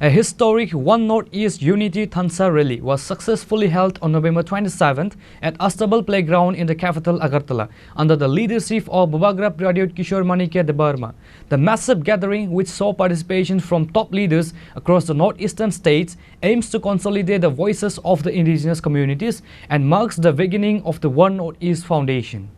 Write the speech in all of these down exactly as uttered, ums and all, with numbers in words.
A historic One Northeast Unity Thansa rally was successfully held on November twenty-seventh at Astabal Playground in the capital Agartala, under the leadership of Bubagra Pradyot Kishore Manikya Debbarma. The massive gathering, which saw participation from top leaders across the northeastern states, aims to consolidate the voices of the indigenous communities and marks the beginning of the One Northeast Foundation.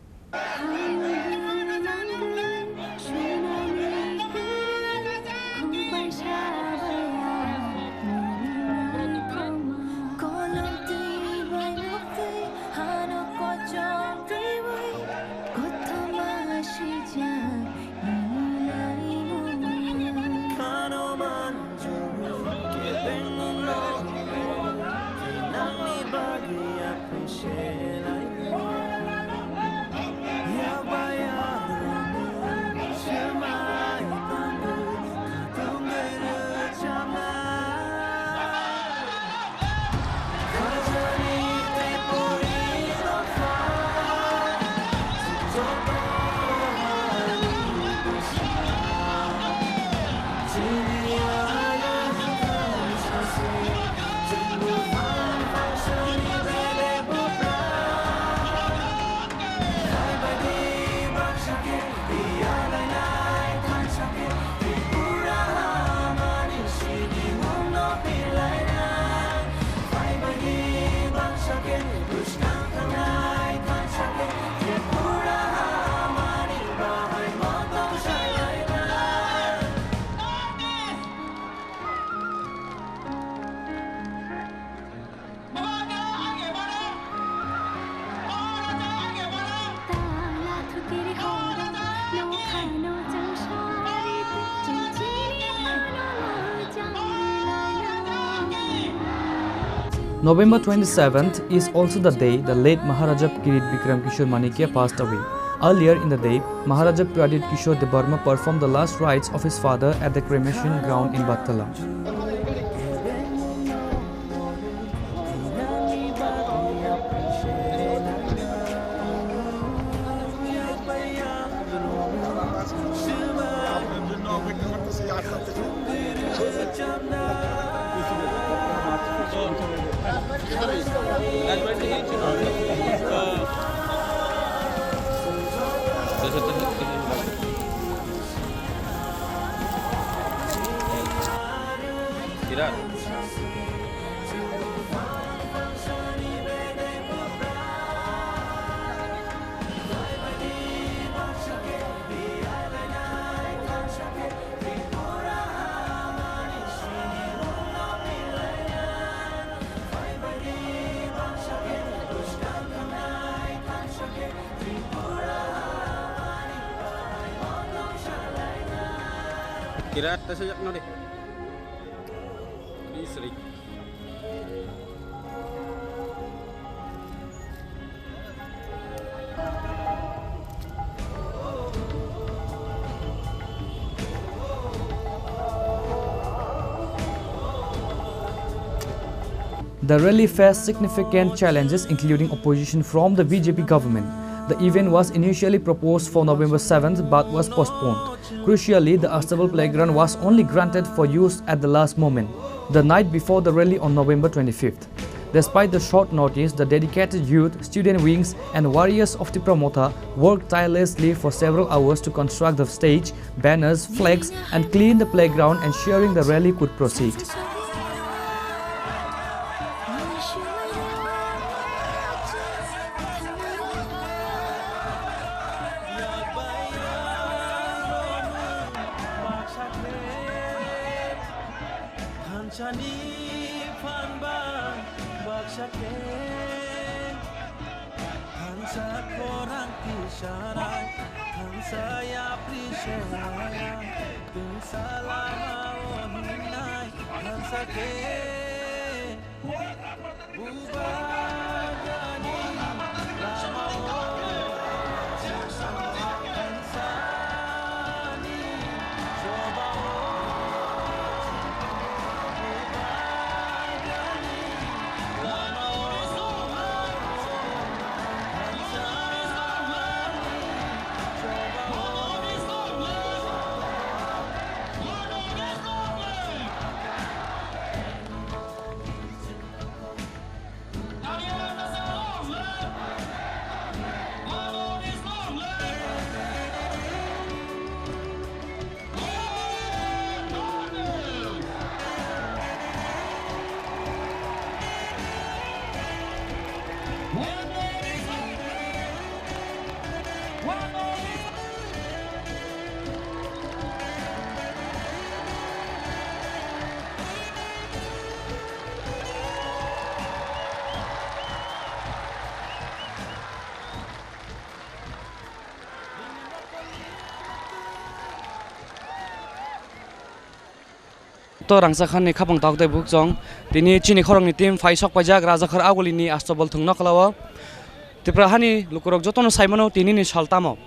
November twenty-seventh is also the day the late Maharaja Kirit Bikram Kishore Manikya passed away. Earlier in the day, Maharaja Pradyot Kishore Debbarma performed the last rites of his father at the cremation ground in Batala. Kirat, tasa yak no de. Please, Rick. The rally faced significant challenges, including opposition from the B J P government. The event was initially proposed for November seventh but was postponed. Crucially, the Astabal playground was only granted for use at the last moment, the night before the rally on November twenty-fifth. Despite the short notice, the dedicated youth, student wings, and warriors of Tipra Motha worked tirelessly for several hours to construct the stage, banners, flags, and clean the playground, ensuring the rally could proceed. Thansani phan bang baksa khe, thansa khorang tisanai, thansa yapri senai, tungsa lama o hinai, thansa khe. To rangchak hani khapang tok tei bukchong. Tini chini khorokni team phai sok paijak Rajakhor Agulini Astobol thwngno khlao. Tipra hani lukurok jotono saimano tinini sal tamo.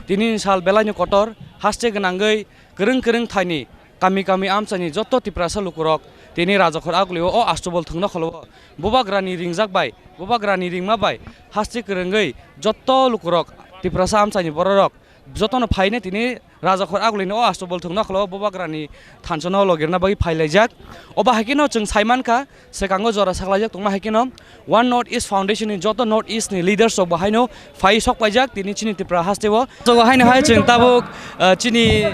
Tinini sal belaino kotor, haste gwnangwi kwrwng kwrwng thaini kami kami amchaini joto Tiprasa lukurok tini Rajakhor Agulio o Astobol thwngno khlao. Bubagrani ringjak bai, bubagrani ringma bai haste kwrwngwi joto lukurok Tiprasa amchaini bororok jotono phaine tini Rajakhor Agulini o Astobol thwngno khlao Bubagrani thanchano logirna bagwi phailaijak. Obo hai kheno chwng saimankha, swkango jora saklaijak tongma hai kheno One North East Foundation ni joto North East ni leaders rok bo haino phai sok paijak tini chini Tripura hasteo. Jogo haino hai chwng tabuk, ah, chini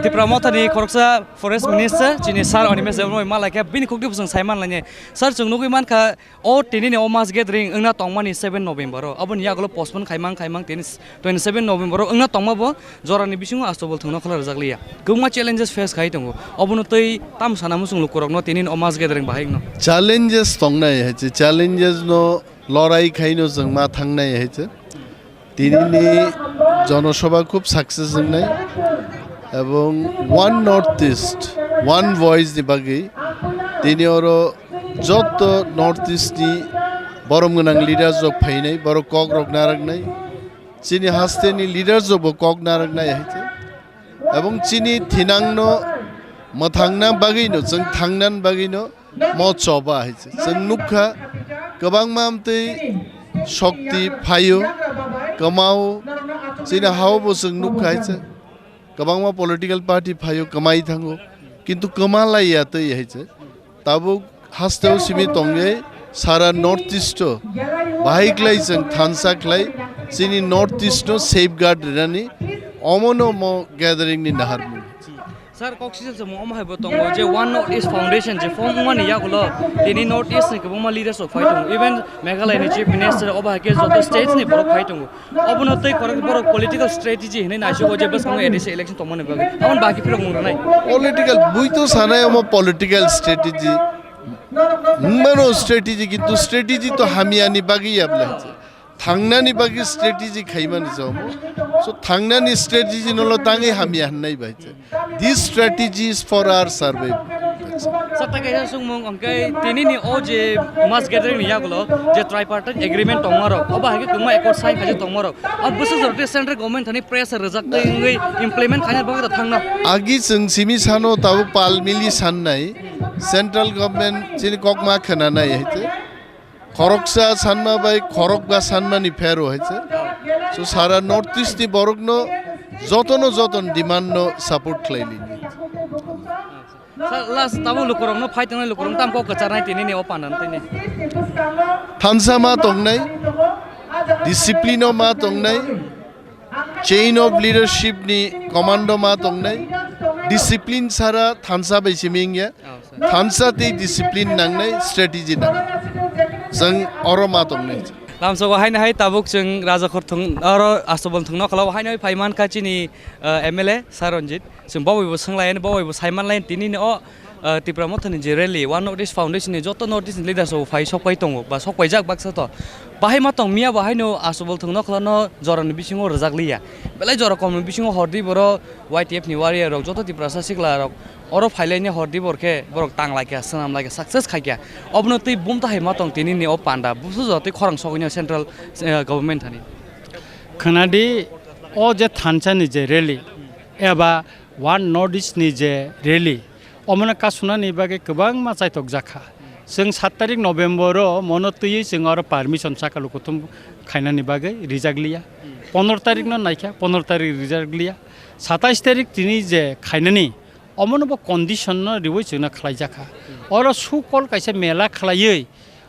Tripura mothani khoroksa forest minister chini sir Animesh Debbarma malaikha, bini khukti bo chwng saimanlainai. Sir, chwng nugwi mankha, o tinini o mass gathering wngna tongmani seven November o. Aboni yagulo postpone khaimang khaimang tini twenty seven November o wngna tongma bo jorani bisingo Astobol thwngno khlai rwjakliya. Kwbangma challenges face khai tongo. Obono tei tam sana muchung lukurokno tinini o mass gathering bahai wngno. Challenges tongnai hai se, challenges no lorai khaino chwng ma thangnai hai se. Tinini jonosabha khub success wngnai ebong One North East, One Voice ni bagwi tini oro joto North East ni borom gwnang leaders rok phainai, borok kok rok narwknai, chini haste ni leaders rok bo kok narwknai hai se. Ebong chini thinangno mwthangna bagwino, chwng thangnani bagwino mo choba hai se. Chwng nukha, kwbangma amtwi shokti phaio, kwmao, chini hao bo chwng nukha hai se. Kwbangma political party phaio, kwmai thango, kintu kwma laiya twi hai se. Tabuk hasteo simi tongwi sara North East o bahai khlai chwng thansa khlai chini North East no safeguard rinani omono mo gathering ni naharmung. Sir, kok sijak se mo omo hai bo tongo je One North East Foundation je form wngmani yagulo tini North East ni kwbangma leaders rok phai tongo, even Meghalaya ni Chief Minister obo hai khe joto states ni borok phai tongo. Obono tei korok borok political strategy hinwi naisugo je bwskango A D C election tongmani bagwi. Aboni bagwi phirok mung rwnai. Political, bui to sanai omo political strategy. Mano strategy, kintu strategy to hamyani bagwi ya bwlai se. Thangnani bagwi strategy khaimani se omo. So thangnani strategy no lo tangwi hamya hwnnai bai se. This strategy is for our survival. Sir, tai kaisa sungmung hwnkhe tinini o je mass gathering ni yagulo je tripartite agreement tongmarok, obo hai khe kwbangma accord sign khaijak tongmarok. O bwswk jora tei central government thani pressure rwjak tei wngwi implement khaina bagwi da thangna. Agi chwng simi sano tabuk pal mili sannai, central government chini kokma khwnanai hai khe. Khoroksa sanma bai khorokba sanmani phero hai se. So sara North East ni borokno jotono joton demand no support khlai lini. Sir, last tamo lukurokno phai tongnai lukurok tam kok kwcharnai tini ni o pandan tini. Thansa ma tongnai, discipline o ma tongnai, chain of leadership ni commando ma tongnai, discipline sara thansa bai simi wngya. Oh, sir. Thansa tei discipline nangnai, strategy nangnai. Chwng oro ma tongnai. Lamsogo haino hai tabuk chwng Rajakhor thung oro Astobol thungno khlao haino hai phai mankha chini, uh, M L A Sir Ranjit. Chwng boboi bo swnglai, boboi bo saimanlai tini ni o, uh, Tipra Mothani je rally, One North East Foundation ni joto North East ni leaders rok phai sok pai tongo, ba sok paijak baksa to. Bahai ma tong miya bo haino Astobol thungno khlano jorani bisingo rwjak liya. Belai jora komni bisingo hordi boro Y T F ni warrior rok joto Tiprasa sikla rok oro phailaini hordi bor khe borok tang laikha, swnam laikha, success khaikha. Obono tei bumta hai ma tong tini ni o panda busu jora tei khorang sogwino central, eh, government thani. Khwnadi o je thansa ni je rally eba One North East ni je rally, omono kasunani bagwi kwbangma chaitok jakha. Chwng sat tarik November o mono twiwi chwng oro permission saka lukuthum khainani bagwi rijak liya. Pondro tarik no naikha, pondro tarik rijak liya. Satais tarik tini je khainani, omono bo condition no riwi chwngno khlai jakha. Oro sukol kaisa mela khlaiwi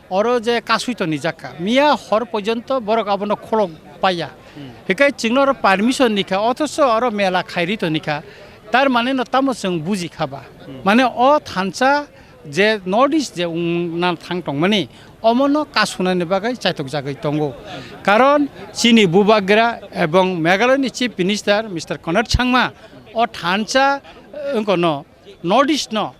oro je kasui toni jakha, miya hor porjonto borok abono kholok paiya. Hmm. Hikai chwngno oro permission nikha, othocho oro mela khairi tonikha. Tar mane no tamo chwng buji kha ba? Hmm. Mane o thansa je North East je wngna thang tongmani, omono kasunani bagwi chaitok jagwi tongo. Karon chini bubagra ebong Meghalaya ni Chief Minister Mister Conrad Sangma o thansa, eh, wngkono North East no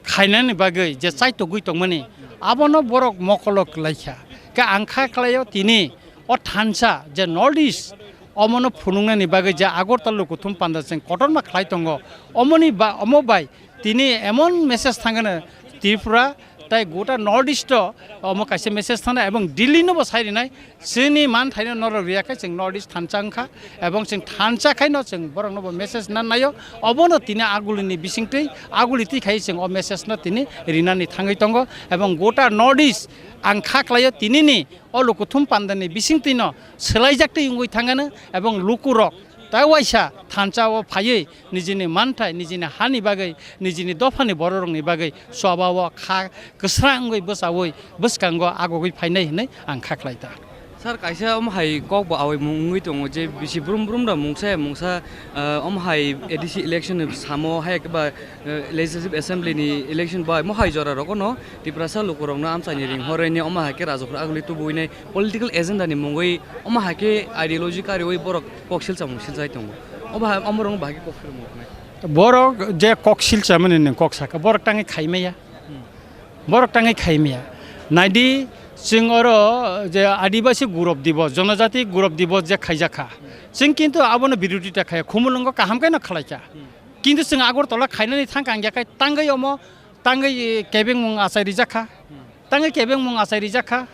khainani bagwi je chaitogwi tongmani, abono borok mokolo kwlaikha. Khe ang kha khlaio tini o thansa je North East, omono phunuknani bagwi je Agartala lukuthum panda chwng kotorma khlai tongo, omoni ba-, omo bai Tini emon message thangano Tripura tai gota North East o omo kaisa message thangna ebong Delhi no bo sai rinai, chini man thaino norok riya khe chwng North East thansa wngkha ebong chwng thansa khaino chwng borok no bo message na naio. Obono tini agulini bisingtwi aguli twi khai chwng o message no tini rinani thangwi tongo ebong gota North East ang kha khlaio tinini o lukuthum pandani bisingtwi no swlaijak twi wngwi thangano ebong lukurok tai waisa thansa o phaiwi nijini manthai, nijini hani bagwi, nijini dophani bororokni bagwi choba o kha kwsra wngwi bwchaui bwskango agogwi phainai hinwi ang kha khlai ta. Sir, kaisa omo hai kok bo awi mung wngwi tongo je bisi brum brum da mungsa ya mungsa, ah, omo hai A D C election ni samo hai ba, eh, Legislative Assembly ni election bai mo hai jora rogo no Tiprasa lukurokno amchaini ring horwi ni omo hai khe rajokra agli tubuinai political agenda ni mungwi omo hai khe ideology kariui borok kok silsa mung siljai tongo. Omo hai, omo rong bahai khe kok silmung nai. Borok je kok silsa mani nwng kok saka, borok tangwi khai maya. Hmm. Borok tangwi khai maya. Naidi, chwng oro je Adibasi Gurab Dibos, Jonojati Gurab Dibos je khaijak kha. Hmm. Chwng kintu abono birodita khaya, khumulwngo kaham khe no khlai kha. Hmm. Kintu chwng Agartala khainani thang kang ya khai tangwi omo, tangwi kebengmung achai rijak kha. Hmm. Tangwi kebengmung achai rijak kha.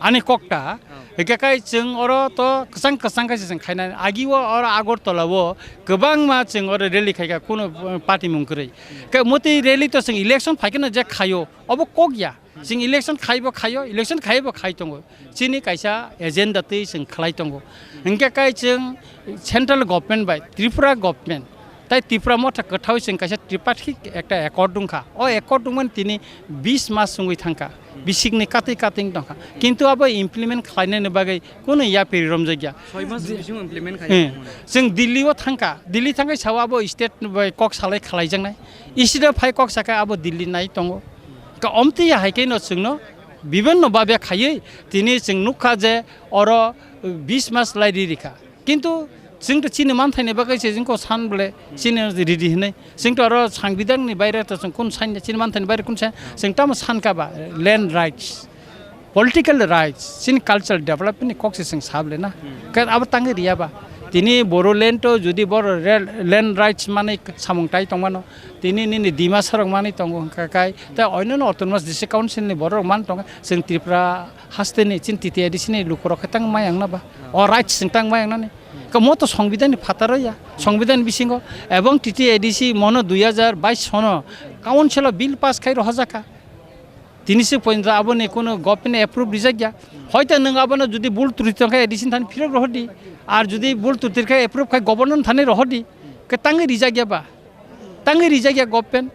Ani kokta, oh, hingke kai chwng oro to kwchang kwchang khe se chwng khainani. Agi o oro Agartala o kwbangma chwng oro rally khaikha, kuno, uh, party mung kwrwi. Hmm. Ke motwi rally to chwng election phaikhe no je khaio, obo kok ya. Hmm. Chwng election khaibo khaio, election khaibo khai tongo. Chini kaisa agenda twi chwng khlai tongo. Hmm. Hingke kai chwng central government bai Tripura government Tai Tipra Motha kwthao chwng kaisa tripartite ekta accord wngkha. O accord wngmani tini bis mas wngwi thangkha. Bisikni katwi katwi tongkha. Kintu abo implement khlainani bagwi kunu yapri romjakya. Soi mas bisingo implement khaina Hmm. tongmani. Chwng Delhi o thangkha. Delhi thangkhe sao abo state bai kok salai khlaijaknai. State o phai kok sakha abo Delhi nai tongo. Ka omtwi ya hai khe no chwngno bibinno babe khaiwi tini chwng nukha je oro bis mas lai ri rikha. Kintu chwng to chini manthaini bagwi se chwng ko san bole chini ridi hinwi. Chwng to aro sangbidanni baire to chwng kun san chini manthaini baire kun san chwng tamo san ka ba land rights, political rights, chini cultural development ni kok se chwng sa bole na. Hmm. Ka abo tangwi riya ba. Tini Bodoland to jodi boro rel-, land rights manwi samung tai tongmano. Tini nini Dimasa rok manwi tongo hwnkha kai. Ta oino no autonomous district council ni borok rok man tongo. Chwng Tripura haste ni chini T T A D C ni lukurok khe tang mayang na ba? O rights chwng tang mayang nani? Ka mo to songbidhan ni phataro ya, songbidhan bisingo, ebong T T A D C mono dui hajar bais sono council o bill pass khai rohorjak kha. Tini se pointo aboni kuno government approve rijak ya. Hoito nwng abono jodi bul trutwi tong khe A D C ni thani phirok rohordi, ar jodi bul trutwi khe approve khai governor ni thani rohordi, khe tangwi rijak ya ba? Tangwi rijak ya government.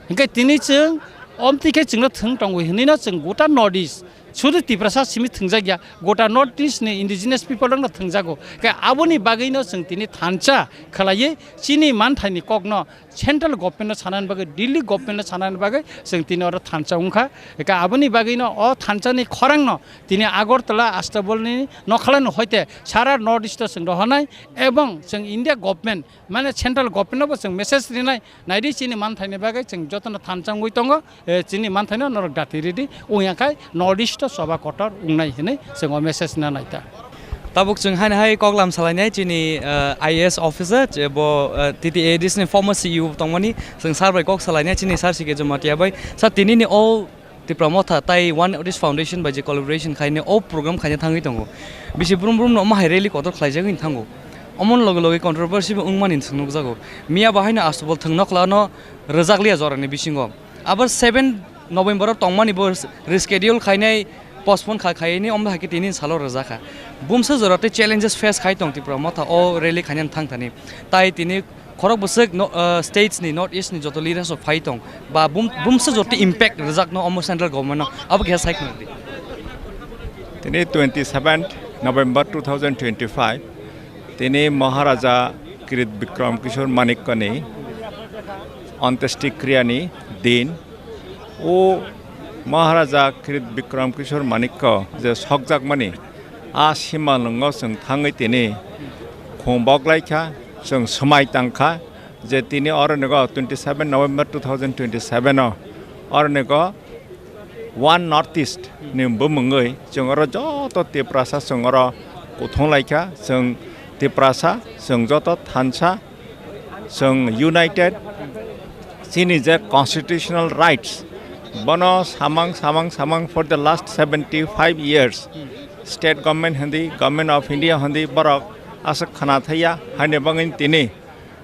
Hingke tini chwng omtwi khe chwngno thwng tongo hinwi no chwng gota North East, sudu Tiprasa simi thwngjak ya, gota North East ni indigenous people rokno thwngjago. Khe aboni bagwino chwng tini thansa khlaiwi chini manthaini kokno central government no sanani bagwi, Delhi government no sanani bagwi chwng tini oro thansa wngkha. Khe aboni bagwino o thansani khorangno tini Agartala Astabol ni nokhalano hoite sara North East o chwng rohornai ebong chwng India government Mane central government no bo chwng message rinai, naidi chini manthaini bagwi chwng jotono thansa wngwi tongo, eh, chini manthaino norok dati ridi, wngya khai North East o choba kotor wngnai hinwi chwng o message rina nai ta. Tabuk chwng haino hai koklam salainai chini, eh, I A S officer, je bo, eh, T T A D C ni former C E O tongmani, chwng sir bai kok salainai chini sir C K Jamatia bai. Sir, tinini o Tipra Motha tai One North East Foundation bai je collaboration khaine o program khaina thangwi tongo. Bisi brum brum no omo hai rally kotor khlaijagwi thango. Omo loge loge controversy bo wngmani chwng nukjago. Miya bahaino Astabol thwng nokhlano rwjakliya jorani bisingo. Abo seven November o tongmani bo reschedule khainai, postpone kha khaini omo hai khe tini salo rwjakha. Bumsa jora tei challenges face khai tong Tipra Motha o rally khaina thang thani. Tai tini Khorok bwswk no, uh, states ni North East ni joto leaders rok phai tong ba bum-, bumsa joto impact rwjak no omo central government no abo keha sai khna di. Tini twenty seventh November two thousand twenty-five, tini Maharaja Kirit Bikram Kishore Manikya ni Antyeshti Kriya ni din. O Maharaja Kirit Bikram Kishore Manikya je sokjakmani, a simalwngo chwng thangwi tini khum boklaikha, chwng swmai tangkha je tini oronigo twenty seven November two thousand twenty seven o oronigo One North East ni bumungwi chwng oro joto Tiprasa chwng oro kuthung laikha, chwng Tiprasa, chwng joto thansa, chwng united, Chini je constitutional rights, bono samang, samang, samang for the last seventy five years, state government hindi, government of India hindi, borok aswk khana thaiya, haini bagwi tini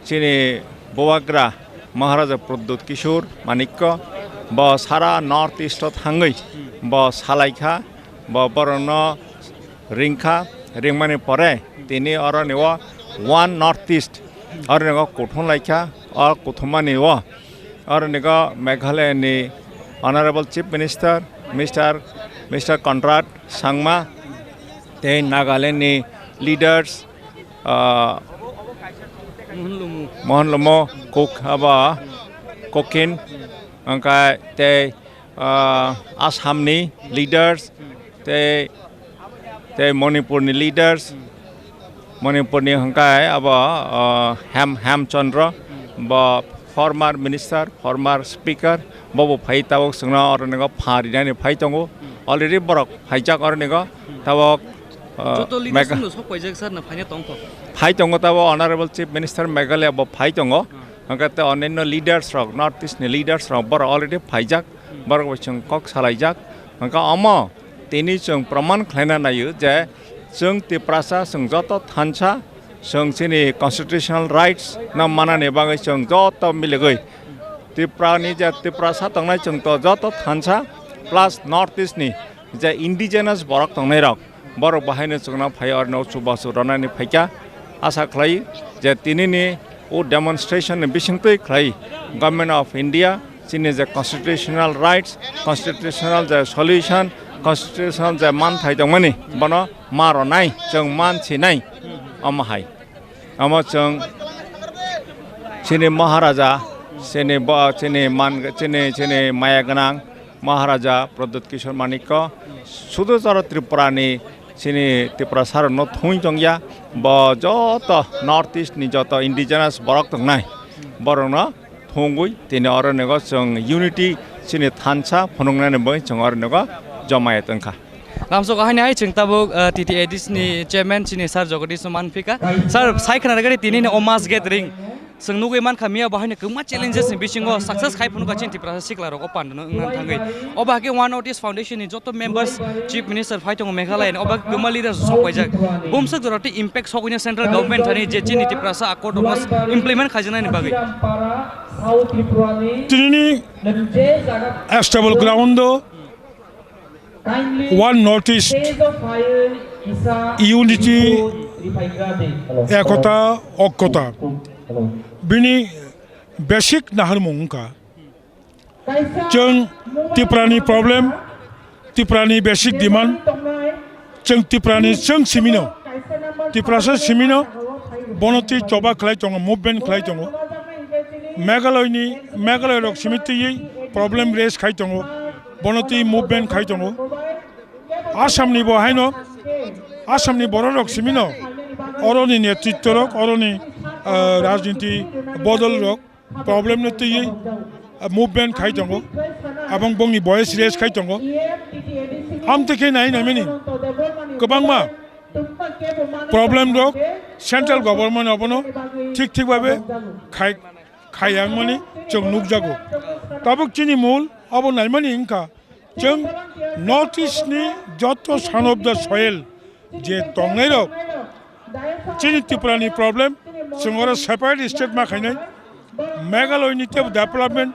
chini bubagra Maharaja Pradyut Kishore Manikya bo sara North East o thangwi bo salaikha, bo borokno ringkha, ringmani pore tini oroni o One North East oroni o kuthum laikha, o kuthumani o oroni o Meghalaya ni Honorable Chief Minister, Mister, Mister Conrad Sangma, tei Nagaland ni leaders, ah, Mohan Lumo, Kok-, aba, Kokin, angkai tei, ah, Assam ni leaders, tei, tei Manipur ni leaders, Manipur ni hwnkhe abo, ah, Hem, Hem Chandra, bo former minister, former speaker, bobo phai tabok chwngno oroni o pha rinani phai tongo. Already borok phaijak oroni o tabok, ah, Joto leaders Mega-, no sok paijak sir na phaina tongkho. Phai tongo tabok Honorable Chief Minister Meghalaya bo phai tongo. Hwnkhe tei onyaino leaders rok, North East ni leaders rok borok already phaijak, borok bai chwng kok salaijak. Hwnkhe omo tini chwng proman khlaina naio je chwng Tiprasa chwng joto thansa, chwng chini constitutional rights no manani bagwi chwng joto miligwi Tripura ni je Tiprasa tongnai chwng to joto thansa plus North East ni je indigenous borok tongnai rok, borok bahaino chwngno phai orno chubachu ronani phaikha. Asa khlai je tinini o demonstration ni bisingtwi khlai Government of India chini je constitutional rights, constitutional je solution, constitutional je manthai tongmani bono ma ronai, chwng man sinai omo hai. Omo chwng chini Maharaja, chini bo, chini man, chini, chini maya gwnang Maharaja Pradyut Kishore Manikya, sudu charo Tripura ni chini Tiprasa rokno thung tongya, bo joto North East ni joto indigenous borok tongnai, borokno thungwi tini oro nego chwng unity chini thansa phunuknani bagwi chwng oro nego jomai tongkha. Lamsok haini hai chwng tabuk, uh, T T A D C ni chairman chini sir Jagadish no manphika. Sir, sai khna rwgadi tini ni o mass gathering. Chwng nugwi mankha miya bo haino kwbangma challenges ni bisingo success khai phunukha chini Tiprasa sikla rok o panda no wngna thangwi. Obo hakhe One North East Foundation ni joto members, Chief Minister phai tongo Meghalaya ni, obo hakhe kwbangma leaders sok paijak. Bumswk jora tei impact sogwi no central government thani je chini Tiprasa accord rok no implement khaijaknani bagwi. Tini ni stable ground o One North East unity, ekota, okkota, bini basic naharmung wngkha. Chwng Tiprani problem, Tiprani basic demand, chwng Tiprani chwng simino, Tiprasa simino, bono twi choba khlai tongo, movement khlai tongo. Meghalaya ni, Meghalaya rok simi twiwi problem raise khai tongo. Bono twi movement khai tongo. Assam ni bo haino, Assam ni borok rok simi no, oro ni netritto rok, oro ni, ah, rajniti bodol rok problem no twiwi, ah, movement khai tongo, abang bongni voice raise khai tongo. Amtwi khe nai nai mani kwbangma problem rok central government abono thik thik babe khai, khai yang mani chwng nukjago. Tabuk chini mul abo naimani wngkha, chwng North East ni joto son of the soil je tongnai rok, chini Tripura ni problem, chwng oro separate state ma khainai, Meghalaya ni tebo development,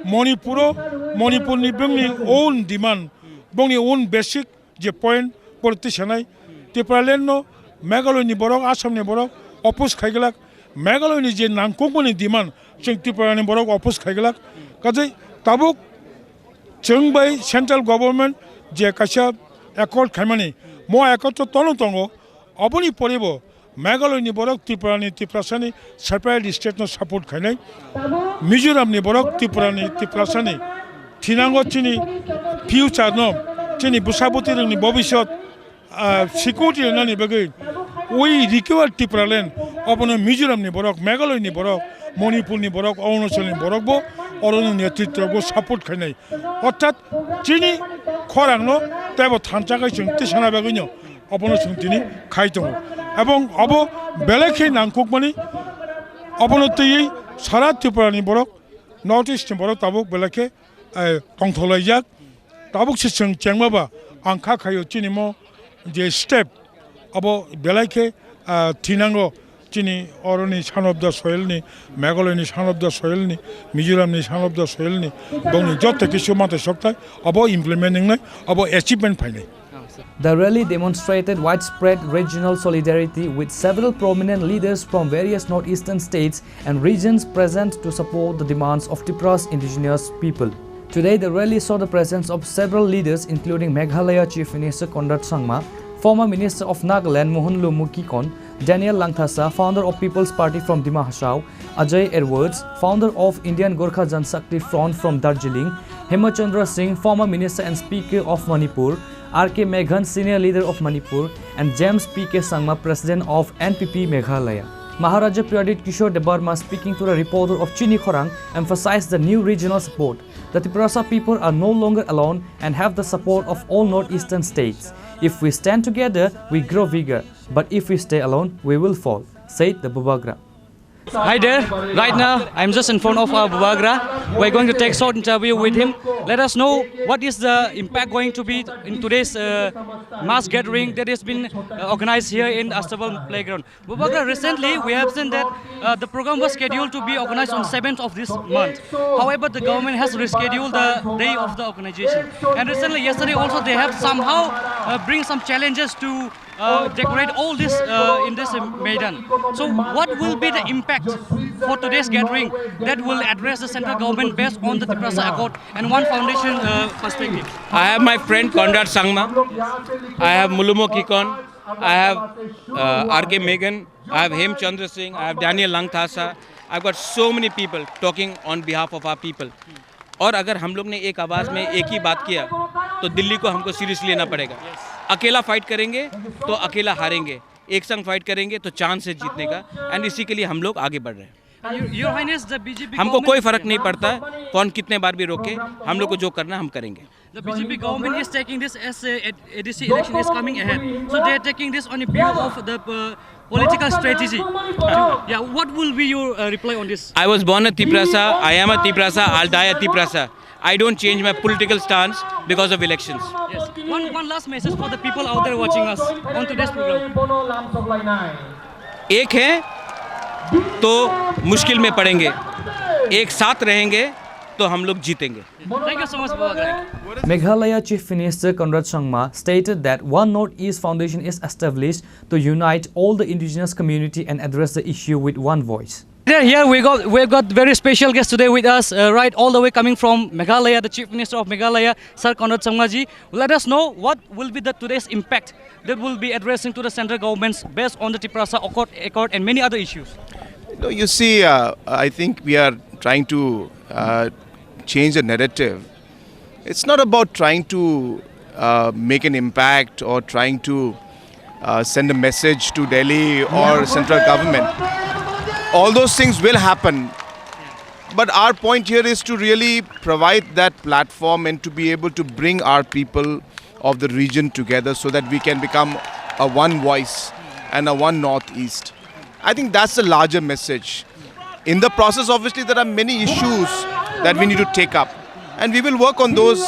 Manipur o, Manipur ni bongni own demand, bongni own basic je point, borok twi sanai, Tipraland no Meghalaya ni borok, Assam ni borok oppose khai glak, Meghalaya ni je nangkukmani demand, chwng Tripura ni borok oppose khai glak. Kaje tabuk chwng bai central government je kaisa accord khaimani, mo accord to tono tongo, oboni pore bo Meghalaya ni borok Tripura ni, Tiprasa ni separate state no support khainai, Mizoram ni borok Tripura ni, Tiprasa ni thinango chini future no, chini bwsa bwtwi rok ni bobisot, ah, security rwnani bagwi we require Tipraland, obono Mizoram ni borok, Meghalaya ni borok, Manipur ni borok, Arunachal ni borok bo oroni netritto bo support khainai. Orthat chini khorang no tebo thansa khai chwng tisana bagwi no obono chwng tini khai tongo. Ebong obo belai khe nangkukmani, obono twiwi sara Tripura ni borok North East ni borok tabuk belai khe, eh, tongtholaijak. Tabuk se chwng chengma ba ang kha khaio chini mo je step abo belai khe, ah, thinango chini oroni son of the soil ni, Meghalaya ni son of the soil ni, Mizoram ni son of the soil ni, bongni joto kisu matai soktai abo implement wngnai, abo achievement phainai. The rally demonstrated widespread regional solidarity, with several prominent leaders from various northeastern states and regions present to support the demands of Tipra's indigenous people. Today, the rally saw the presence of several leaders, including Meghalaya Chief Minister Conrad Sangma, former Minister of Nagaland Mohan Lumu Kikon, Daniel Langthasa, founder of People's Party from Dima Hasao, Ajay Edwards, founder of Indian Gorkha Janshakti Front from Darjeeling, Hemachandra Singh, former Minister and Speaker of Manipur, R K Meghan, senior leader of Manipur, and James P K Sangma, president of N P P Meghalaya. Maharaja Pradyut Kishore Debbarma, speaking to the reporter of Chini Khorang, emphasized the new regional support. The Tiprasa people are no longer alone and have the support of all northeastern states. If we stand together, we grow bigger. But if we stay alone, we will fall, said the Bubagra. Hi there. Right now, I'm just in front of our Bubagra. We're going to take short interview with him. Let us know what is the impact going to be in today's, uh, mass gathering that has been, uh, organized here in Astabal Playground. Bubagra, recently we have seen that, uh, the program was scheduled to be organized on seventh of this month. However, the government has rescheduled the day of the organization. And recently, yesterday also, they have somehow, uh, bring some challenges to, uh, decorate all this, uh, in this, uh, Maidan. So what will be the impact for today's gathering that will address the central government based on the Tiprasa Accord and One Foundation, uh, perspective? I have my friend Conrad Sangma. I have Mulumo Kikon. I have, uh, R K Meghan. I have Hem Chandra Singh. I have Daniel Langthasa. I've got so many people talking on behalf of our people. और अगर हम लोग ने एक आवाज में एक ही बात किया, तो दिल्ली को हमको सीरियसली लेना पड़ेगा। अकेला फाइट करेंगे तो अकेला हारेंगे, एक संग फाइट करेंगे तो चांस है जीतने का। एंड इसी के लिए हम लोग आगे बढ़ रहे हैं। Your, Your Highness, the B J P हमको कोई फर्क नहीं पड़ता है, कौन कितने बार भी रोके, हम लोग को जो करना हम करेंगे। The B J P government is taking this as a, a D C election is coming ahead, so they are taking this on a view of the, uh, political strategy. Yeah, what will be your, uh, reply on this? I was born a Tiprasa. I am a Tiprasa. I'll die a Tiprasa. I don't change my political stance because of elections. Yes. One, one last message for the people out there watching us on today's program. एक हैं तो मुश्किल में पड़ेंगे, एक साथ रहेंगे तो हम लोग जीतेंगे। Thank you so much, Bubagra. Meghalaya Chief Minister Conrad Sangma stated that One Northeast Foundation is established to unite all the indigenous community and address the issue with one voice. Here, here we got, we got very special guest today with us, uh, right all the way coming from Meghalaya, the Chief Minister of Meghalaya, Sir Conrad Sangma ji. Let us know what will be the today's impact that will be addressing to the central governments based on the Tiprasa Accord, Accord and many other issues. No, you see, uh, I think we are trying to, uh, change the narrative. It's not about trying to, uh, make an impact or trying to, uh, send a message to Delhi or central government. All those things will happen. But our point here is to really provide that platform and to be able to bring our people of the region together so that we can become a one voice and a one Northeast. I think that's the larger message. In the process, obviously, there are many issues that we need to take up, and we will work on those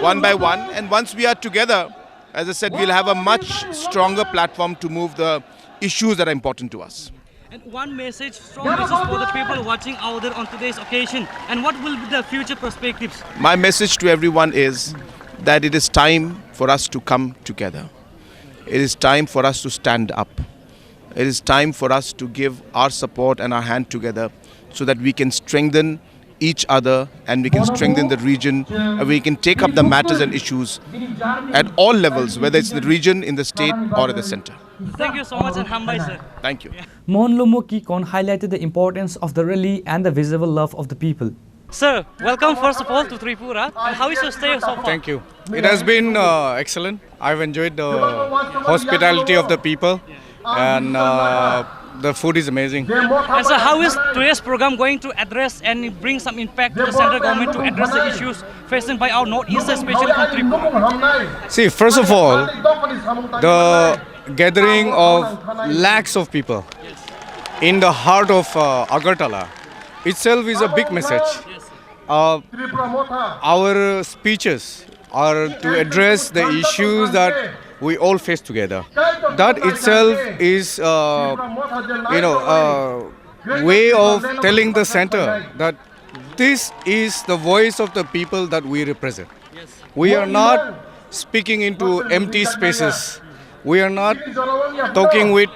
one by one. And once we are together, as I said, we'll have a much stronger platform to move the issues that are important to us. And one message, strong message for the people watching out there on today's occasion. And what will be the future perspectives? My message to everyone is that it is time for us to come together. It is time for us to stand up. It is time for us to give our support and our hand together so that we can strengthen each other and we can strengthen the region and we can take up the matters and issues at all levels, whether it's the region, in the state, or at the center. Thank you so much and hambai, sir. Thank you. Mohan Lumo Kikon highlighted the importance of the rally and the visible love of the people. Sir, welcome first of all to Tripura. And how is your stay so far? Thank you. It has been, uh, excellent. I've enjoyed the hospitality of the people, and, uh, the food is amazing. And so, how is today's program going to address and bring some impact to the central government to address the issues facing by our Northeast, especially from Tripura? See, first of all, the gathering of lakhs of people in the heart of, uh, Agartala itself is a big message. uh, our speeches are to address the issues that we all face together. That itself is, uh, you know, a way of telling the center that this is the voice of the people that we represent. We are not speaking into empty spaces. We are not talking with,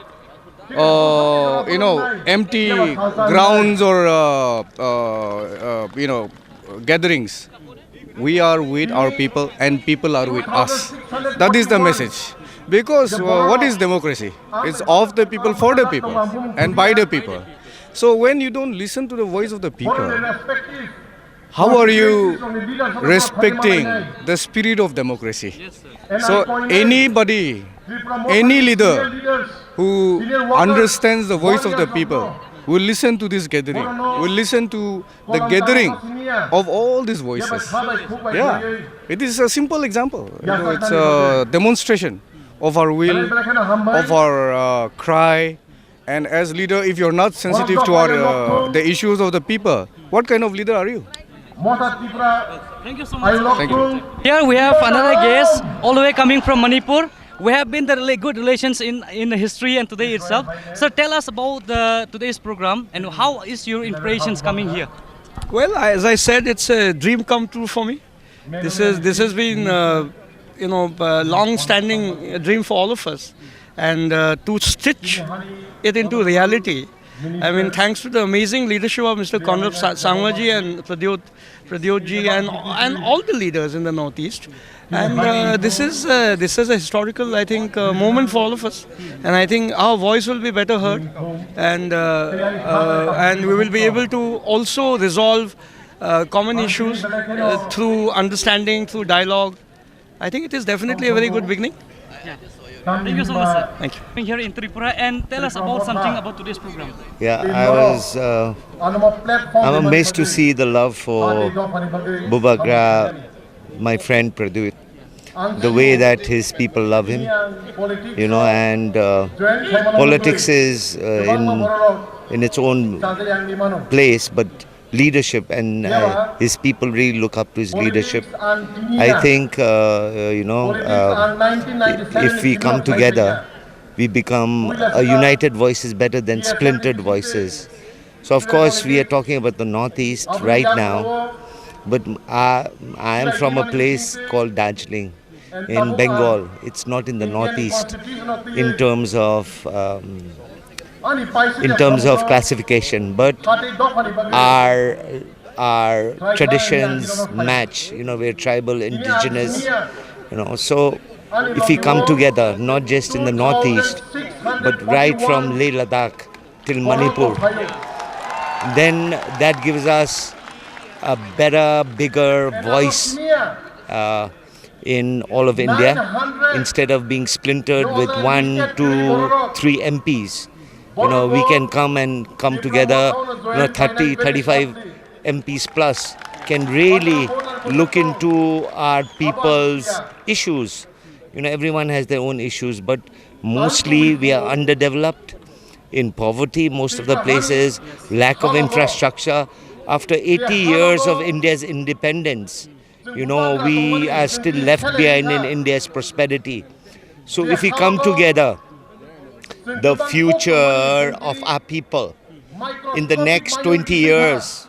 uh, you know, empty grounds or, uh, uh, uh, you know, gatherings. We are with our people and people are with us. That is the message. Because, uh, what is democracy? It's of the people, for the people, and by the people. So when you don't listen to the voice of the people, how are you respecting the spirit of democracy? So anybody, any leader who understands the voice of the people will listen to this gathering, will listen to the gathering of all these voices. Yeah, it is a simple example. You know, it's a demonstration of our will, of our, uh, cry. And as leader, if you're not sensitive to our, uh, the issues of the people, what kind of leader are you? Thank you so much. Thank you. Here we have another guest, all the way coming from Manipur. We have been the really good relations in, in the history and today itself. Sir, tell us about the today's program and how is your impressions coming here? Well, I- as I said, it's a dream come true for me. This is this has been, uh, you know, a long-standing dream for all of us, and uh, to stitch it into reality. I mean, thanks to the amazing leadership of Mister Conrad Sa- Sangmaji and Pradyot Pradyotji and and all the leaders in the Northeast. And uh, this is uh, this is a historical, I think, uh, moment for all of us. And I think our voice will be better heard, and uh, uh, and we will be able to also resolve uh, common issues uh, through understanding, through dialogue. I think it is definitely a very good beginning. Thank you so much, sir. Thank you. Being here in Tripura and tell us about something about today's program. Yeah, I was. Uh, I'm amazed to see the love for Bubagra, my friend Pradyot, the way that his people love him, you know, and uh, politics is uh, in in its own place, but leadership and uh, his people really look up to his leadership. I think, uh, uh, you know, uh, if we come together, we become a united voice is better than splintered voices. So, of course, we are talking about the Northeast right now, but I, I am from a place called Darjeeling in Bengal. It's not in the Northeast in terms of um, in terms of classification, but our our traditions match. You know, we're tribal, indigenous. You know, so if we come together, not just in the Northeast, but right from Leh Ladakh till Manipur, then that gives us a better, bigger voice uh, in all of India, instead of being splintered with one, two, three M Ps. You know, we can come and come together, you know, thirty, thirty-five M Ps plus can really look into our people's issues. You know, everyone has their own issues, but mostly we are underdeveloped, in poverty most of the places, lack of infrastructure. After eighty years of India's independence, you know, we are still left behind in India's prosperity. So if we come together, the future of our people in the next twenty years,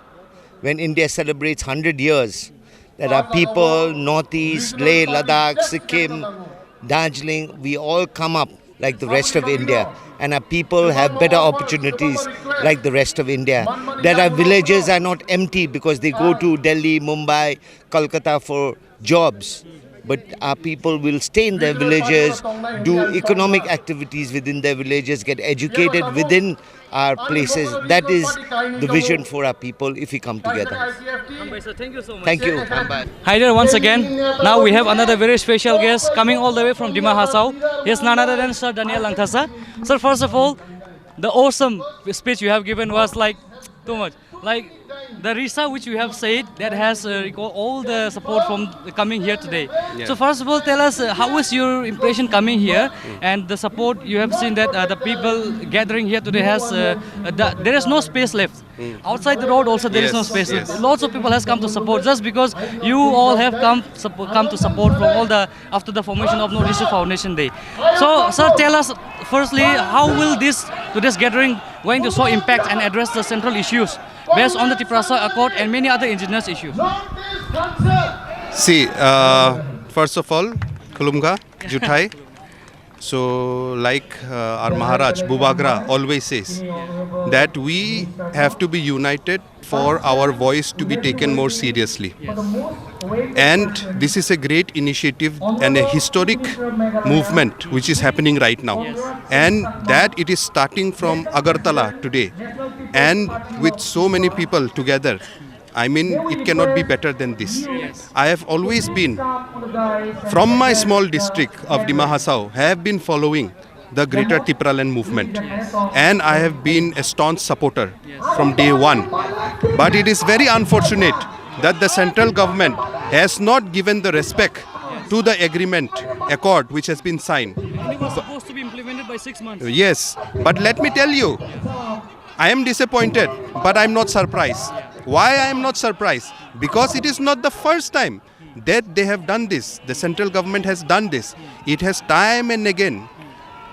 when India celebrates hundred years, that our people, Northeast, Leh, Ladakh, Sikkim, Darjeeling, we all come up like the rest of India. And our people have better opportunities like the rest of India. That our villages are not empty because they go to Delhi, Mumbai, Kolkata for jobs. But our people will stay in their villages, do economic activities within their villages, get educated within our places. That is the vision for our people if we come together. Thank you. Bye. Hi there once again. Now we have another very special guest coming all the way from Dima Hasao. He is none other than Sir Daniel Langthasa. Sir, first of all, the awesome speech you have given was like too much. Like, The Risha which you have said that has uh, reco- all the support from coming here today. Yeah. So first of all, tell us uh, how was your impression coming here and the support you have seen that uh, the people gathering here today has uh, uh, the, there is no space left. Outside the road also there is no Yes, space. Yes. Lots of people has come to support just because you all have come suppo- come to support from all the after the formation of North East Foundation Day. So sir, tell us firstly how will this today's gathering going to show impact and address the central issues based on the Tiprasa Accord and many other indigenous issues. See, uh, first of all, Khulumkha, Juthai. So, like uh, our Maharaj Bubagra always says, that we have to be united for our voice to be taken more seriously. And this is a great initiative and a historic movement which is happening right now. And that it is starting from Agartala today. And with so many people together, I mean, it cannot be better than this. I have always been, from my small district of Dima Hasao, have been following the Greater Tipraland movement, and I have been a staunch supporter from day one. But it is very unfortunate that the central government has not given the respect to the agreement accord which has been signed. And it was supposed to be implemented by six months. Yes, but let me tell you, I am disappointed, but I'm not surprised. Why I am not surprised? Because it is not the first time that they have done this. The central government has done this. It has time and again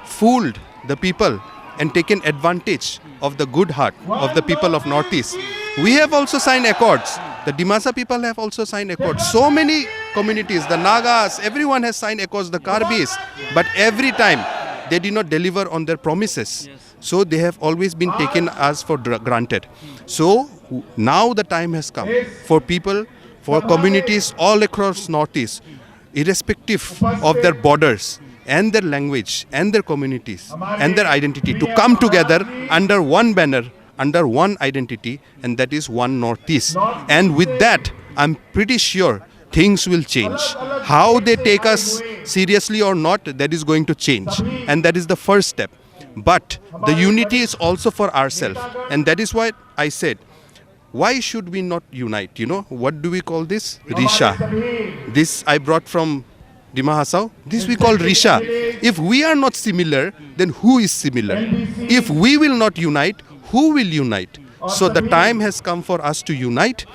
fooled the people and taken advantage of the good heart of the people of Northeast. We have also signed accords. The Dimasa people have also signed accords. So many communities, the Nagas, everyone has signed accords, the Karbis. But every time they did not deliver on their promises. So they have always been taken as for dra- granted. So w- now the time has come for people, for communities all across Northeast, irrespective of their borders and their language and their communities and their identity, to come together under one banner, under one identity, and that is one Northeast. And with that, I'm pretty sure things will change. How they take us seriously or not, that is going to change. And that is the first step. But the unity is also for ourselves. And that is why I said, why should we not unite? You know, what do we call this? Risha. This I brought from Dima Hasao. This we call Risha. If we are not similar, then who is similar? If we will not unite, who will unite? So the time has come for us to unite,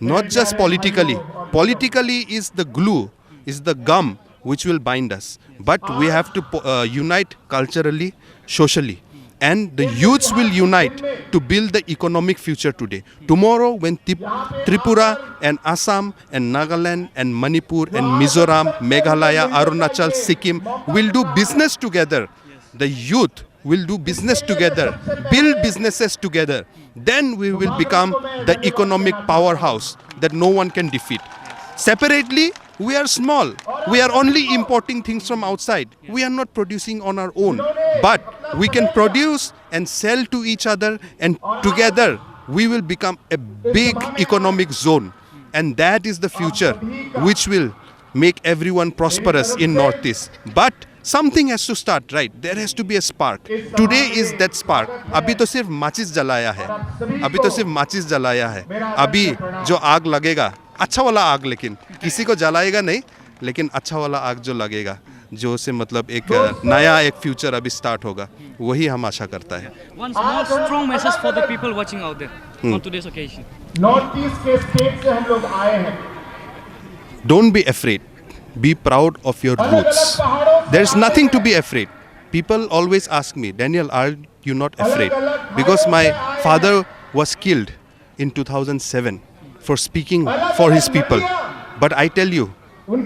not just politically. Politically is the glue, is the gum which will bind us. But we have to po- uh, unite culturally, socially. And the youths will unite to build the economic future today. Tomorrow, when Tip- Tripura and Assam and Nagaland and Manipur and Mizoram, Meghalaya, Arunachal, Sikkim will do business together, the youth will do business together, build businesses together, then we will become the economic powerhouse that no one can defeat. Separately, we are small. We are only importing things from outside. We are not producing on our own. But we can produce and sell to each other, and together we will become a big economic zone. And that is the future which will make everyone prosperous in Northeast. But something has to start, right? There has to be a spark. Today is that spark. अभी तो सिर्फ माचिस जलाया है, अभी तो सिर्फ माचिस जलाया है। अभी जो आग लगेगा, अच्छा वाला आग, लेकिन किसी को जलाएगा नहीं, लेकिन अच्छा वाला आग जो लगेगा, जो से मतलब एक अ, नया एक फ्यूचर अभी स्टार्ट होगा, वही हम आशा करता है। One small strong message for the people watching out there on today's occasion. North east के स्टेट से हम लोग आए हैं। Don't be afraid. Be proud of your roots. There's nothing to be afraid. People always ask me, Daniel, are you not afraid? Because my father was killed in two thousand seven for speaking for his people. But I tell you,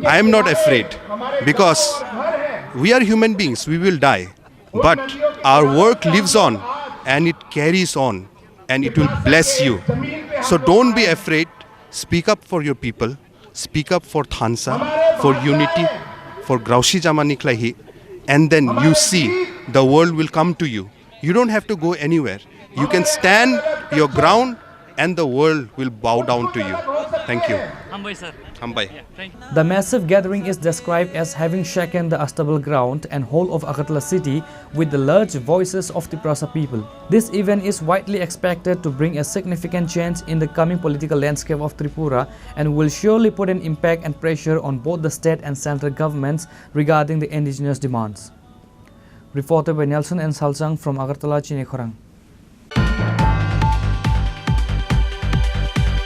I am not afraid because we are human beings, we will die. But our work lives on and it carries on and it will bless you. So don't be afraid. Speak up for your people. Speak up for Thansa, for unity, for Grausi Jama Nikhlaihi. And then you see the world will come to you. You don't have to go anywhere. You can stand your ground and the world will bow down to you. Thank you. Hambai sir. Hambai. The massive gathering is described as having shaken the Astabal ground and whole of Agartala city with the large voices of Tiprasa people. This event is widely expected to bring a significant change in the coming political landscape of Tripura and will surely put an impact and pressure on both the state and central governments regarding the indigenous demands. Reported by Nelson N Salchang from Agartala, Chini Khorang.